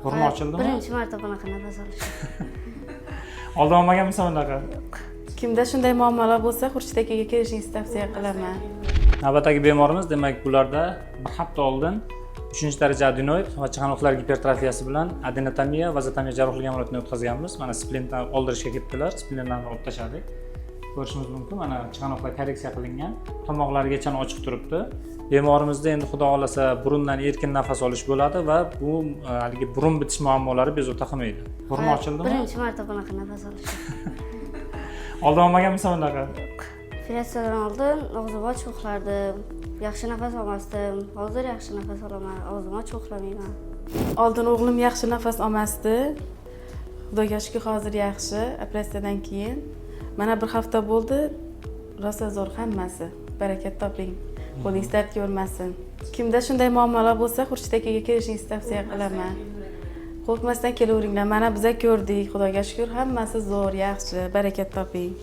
Burni ochildimi? Birinchi marta bunaqa nafas olishim. Oldin olmaganmisan bunaqa? Kimda shunday muammolar bo'lsa, Xurshid akaga kelishingizni tavsiya qilaman. Navbatdagi bemorimiz, demak, bularda bir hafta oldin uchinchi daraja adenoid va chig'anoqlar gipertrofiyasi bilan adenotomiya, vazotomiya jarrohlik amaliyotini o'tkazganmiz. Mana, splintni oldirishga ketdilar, splintlarni olib tashladik. Ko'rishimiz mumkin, mana, chig'anoqlar korreksiya qilingan, tomoqlarigacha ochiq turibdi. Bemorimizda endi, xudo xohlasa, burundan erkin nafas olish bo'ladi va bu haligi burun bitish muammolari bezovta qilmaydi. Burni ochildimi? Birinchi marta bunaqa nafas olishim. Oldin olmaganmisan bunaqa? Operatsiyadan oldin og'zim ochiq uxlardim, yaxshi nafas olmasdim. Hozir yaxshi nafas olaman, og'zim ochiq uxlamayman. Oldin o'g'lim yaxshi nafas olmasdi. Xudoga shukur, hozir yaxshi operatsiyadan keyin. Mana, bir hafta bo'ldi, rosa zo'r hammasi. Barakat toping, qo'lingiz dard ko'rmasin. Kimda shunday muammolar bo'lsa, Xurshid akaga kelishingizni tavsiya qilaman. Qo'rqmasdan kelaveringlar. Mana, biza ko'rdik, xudoga shukur, hammasi zo'r, yaxshi. Barakat toping.